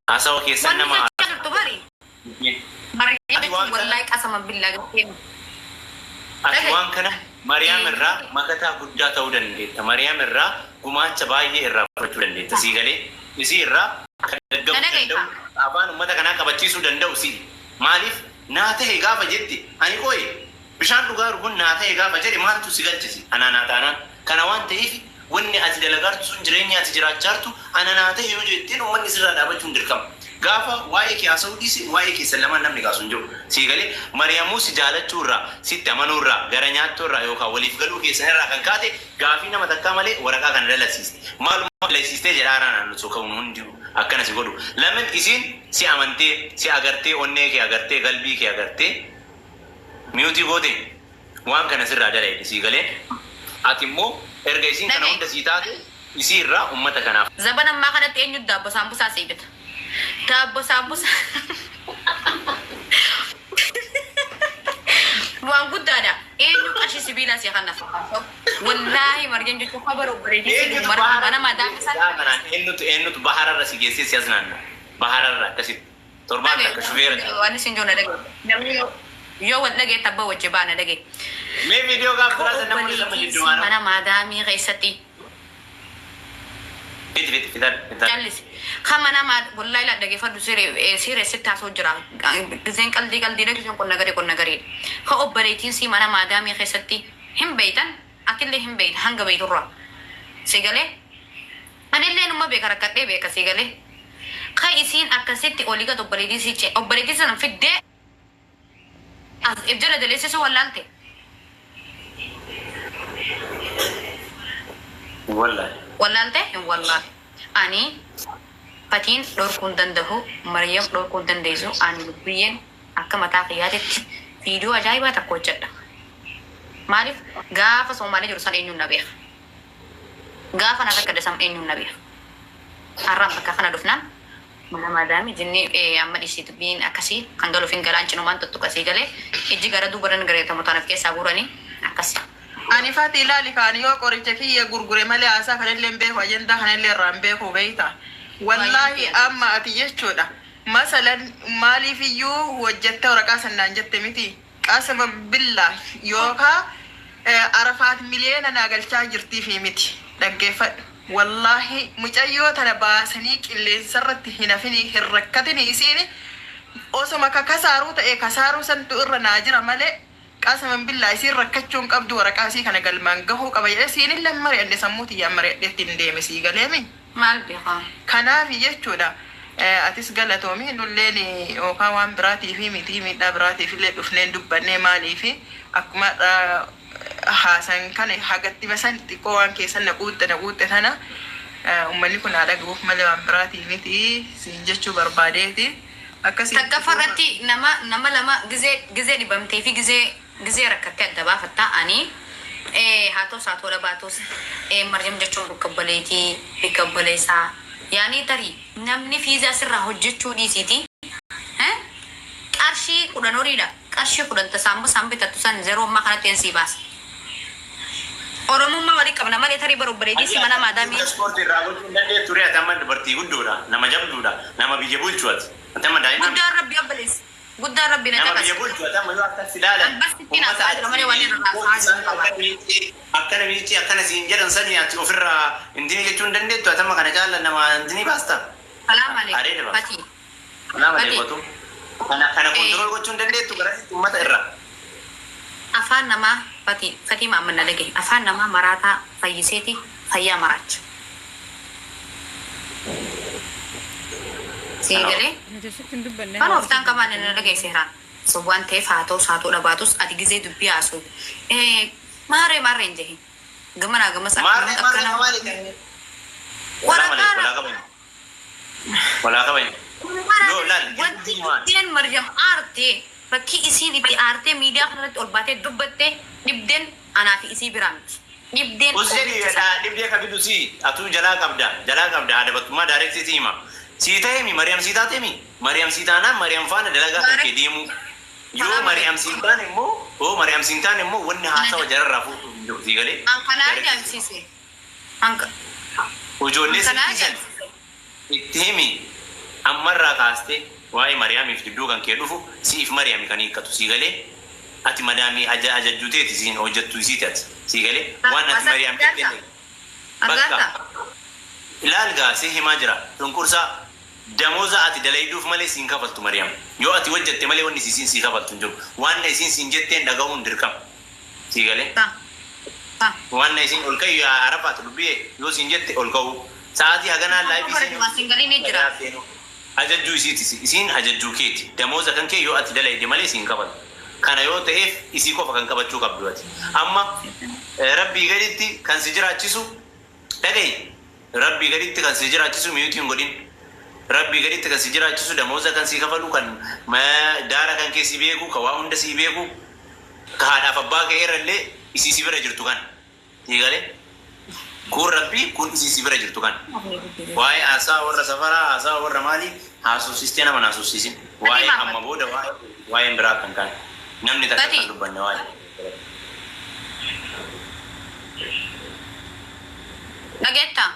Haasawa keessan Wanni nama jechaa jirtu bari. Maryam Ati jechuun waan kana wallahi qasama billaa gartee. Ati Dhaga'i. waan kana Mariyaam irraa makataa guddaa ta'uu dandeetta. Mariyaam irraa gumaacha baay'ee irraa fudhachuu dandeetta. Sii galee isii irraa kan Na daggamuu dhaga'i danda'u kaa. afaan uummata kanaa qabachiisuu danda'u sii. Maaliif naa ta'e gaafa jette ani qoyi bishaan dhugaaru kun naa ta'e gaafa jedhe maaltu si galchisi anaa naa taanaan. Kana waan ta'eef wanni ati dalagaartu sun jireenya ati jiraachaartu ana naa ta'e yoo jetteen uummanni sirraa dhaabachuun dirqama. Gaafa waa'ee kee haasa'uu dhiisi waa'ee keessan lamaan namni kaasu hin jiru. Sii galee Mariyamuu si jaalachuu irraa sitti amanuu irraa gara nyaattoo irraa yookaan waliif galuu keessan irraa kan kaate gaafii nama takkaa malee waraqaa kana dalagsiiste. Maaluma dalagsiistee jedhaa naannoo ka'uun hundi akkana si godhu. Lamin isiin si amantee si agartee onnee kee agartee galbii kee agartee miyuutii goote waan kana sirraa dalagde sii galee ati immoo erga isiin kana Dhaga'i. hunda sii taate isii irraa uummata kanaaf Zaban ammaa kanatti eenyu daabbo saambusaa sii bita? Daabbo saambusaa. Waan guddaadha. Eenyu qarshii sibiilaa si kana fakkaatu? Wallaahi Maryam jechuun kabar obboleettii si Eenyutu mara bahara mana madaa isaa. kanaan eenyutu eenyutu bahararra si geessee si as naanna bahararra akkasitti torbaan takka shufeera ta'a. Waan isin joona dhagaye. Namni yoo wal dhagaye tabba wajji baana dhagaye. Mee viidiyoo gaaf biraa san namoonni sama Obboleettiin si jiddumaana. mana maadaamii keessatti Fiti fiti fitan fitan. Callisi. Kan mana wallahi la dhageeffadhu siree sitti haasoo jira. Giseen qaldii qaldiidha giseen qonna garii qonna gariidha. Ka obboleettiin si mana maadaamii keessatti hin beeytan atillee hin beeyta hanga beeyturraa. Si galee anillee numa beeka rakkadhee beeka si galee. Ka isiin akkasitti olii gad obboleettii si cee obboleettii sana fiddee as if jala jaleessisu wallaalte. Wallahi. Wallaalte hin wallaalle. Ani fatiin dhorkuu hin danda'u, Maryam dhorkuu hin dandeessu. Ani lubbiyyeen akka mataa kiyyaatitti viidiyoo ajaa'ibaa takka hojjedha. Maaliif gaafa Soomaalee jiru san eenyuun na beeka. Gaafa na rakkate san eenyuun na beeka. Har'aan bakka kana dhufnaan mana maadaami jinni amma dhiisii dubbiin akkasii kan galuuf hin galaan cinumaan tuttuqasii galee ijji gara duuba nan gareetamu taanaaf keessaa guuranii akkasi. Ani fati ilaali kaan yoo qoricha kiyya gurgure malee haasaa kanallee hin beeku ajandaa kanallee irraa hin beeku beeyta. Wallaahi amma ati jechuudha. Masalan maaliif iyyuu hojjette waraqaa sannaan jette miti. Qasama billaa yookaa Arafaat miliyoona naa galchaa jirtiifi miti. Dhaggeeffadhu. Wallaahi mucayyoo tana baasanii qilleensarratti hin hafinii hin rakkatinii isiini osoma ka kasaaruu ta'e kasaaruu santu irra naa jira malee qasaman billaa isiin rakkachuu hin qabdu waraqaa isii kana galmaan gahuu qaba jedhee siinillee mari'anne sammuu tiyyaan mari'adheetti hin deeme sii galeemi. Maal beekaa? Kanaafi jechuudha atis galatoomi nulleen yookaan waan biraatiifi miti miidhaa biraatiif illee dhufneen dubbannee maaliifi akkuma haasan kana hagatti basan xiqqoo waan keessan na quuxxe na quuxxe tana uummanni kun haa dhagahuuf malee waan biraatii miti siin jechuu barbaadeeti. Akkasii Takka irratti nama nama lama gizee gizee dhibamtee fi gizee gizee rakkattee adda baafattaa ani haa ta'us haa ta'uu dhabaatus Maryam jechuun bakka obboleetii bakka obboleessaa yaani tarii namni fiizaa sirraa hojjechuu dhiisiiti qarshii 10 horiidha qarshii 10 tasaambusaan bitattu san zeroo ammaa kanatti een sii baasa. Oromummaa walii qabna malee tarii bara obboleettii si mana maadaamii. Ispoortii irraa gochuu hin dandeettu ture ati amma dubartii guddoodha nama jabduudha nama biyya bulchu ati. Ati amma daa'ima miti. Guddaan rabbi obboleessa. Guddaan rabbi na Nama caqase. biyya bulchu ati amma yoo akkas ilaalan Ambasittiin uummata haasa'aa jira malee waan irraa haasa'aa jiru isaan qaba. akkana miiccee akkana miiccee akkana siin jedhan sanii ati ofirraa intini jechuu hin dandeettu ati amma kana caala nama intini baasta. Salaam alaikum. Areeda baasta. Fatii. Nama Fatii. deegotu. Kana kana control gochuu hin dandeettu garasitti uummata irraa. Afaan namaa fatii fatii maamman na dhagahi. Afaan namaa maraataa fayyiseeti fayyaa maraacha. Sii galee Nuti sitti hin dubbanne kan hawaasa oftaan qamaan na dhagahi seeraan. So waan ta'eef haa ta'us haa ta'uu dhabaatus ati gizee dubbii haasoo. Maarree maarree hin jehin. Gamanaa gamas Maarree akkanumatti maarree akkana. maali kan? Walaa malee Waraqaadha. walaa qaban. Walaa qaban. Yoo laal Wanti jirti maal? dhibdeen Maryam aartee bakkii isiin itti aartee miidiyaa kanarratti ol baatee dubbatte dhibdeen anaa fi isii biraa miti. Dhibdeen Us jedhi oomicha sana. dhibdee ka fidu si atuu jalaa qabda jalaa qabda adabattummaa daareksii si hima. Sii ta'e mi Maryam sii taate mi Maryam sii taanaan Maryam faana dalagaa kan kee deemuu. Yoo Salaam Maryam alaikum. siin taane immoo yoo Maryam siin taane immoo wanni haasawa jararraa fuudhu hin jiru sii galee. An kanaa Daareksii si ajaa'ibsiise. An Ijoollee kanaa silkii san ajaa'ibsiise. Itti himi, ammarraa kaastee waa'ee Mariyaamiif jidduu kan kee dhufu siif Mariyaami kan hiikkatu, sii galee? Ati madaamii ajajjuu teeti, siin hojjettu isiiti ati, sii galee? Waan ati Mariyaam jettee bakka ilaal gaa, si himaa jira. Cunqursaa damooza ati dalayduuf malee siin kafaltu Mariyaam. Yoo ati hojjette malee wanni isiin sii kafaltu hin jiru. Waan isiin siin jetteen dhagahuun dirqama, sii galee? Waan isiin ol ka'i Arafaat lubbiyee yoo siin jette ol ka'uu, sa'aatii haganaa live Singalii jira. Ajajjuu isiiti, isiin ajajjuu keeti. Damooza kan kee yoo ati dalayde malee siin kafaltu. Kana yoo ta'eef isii qofa kan qabachuu qabdu ati amma Rabbii gaditti kan si jiraachisu. Dhagahi, Rabbii gaditti kan si jiraachisu, mute hin godhin, Rabbii gaditti kan si jiraachisu, damooza kan si kafalu, kan daara kan kee si beeku, ka waa hunda si beeku, ka haadhaaf abbaa kee irrallee isii si bira jirtu kan sii galee? Kun Rabbii, kun isii si bira jirtu kan. Waa'ee haasaa warra safaraa, haasaa warra maalii haasofsiistee nama haasofsiisin. Waa'ee amma booda waa'een biraa kan kaan namni takka kan dubbanne waa'ee. Dhageettaa?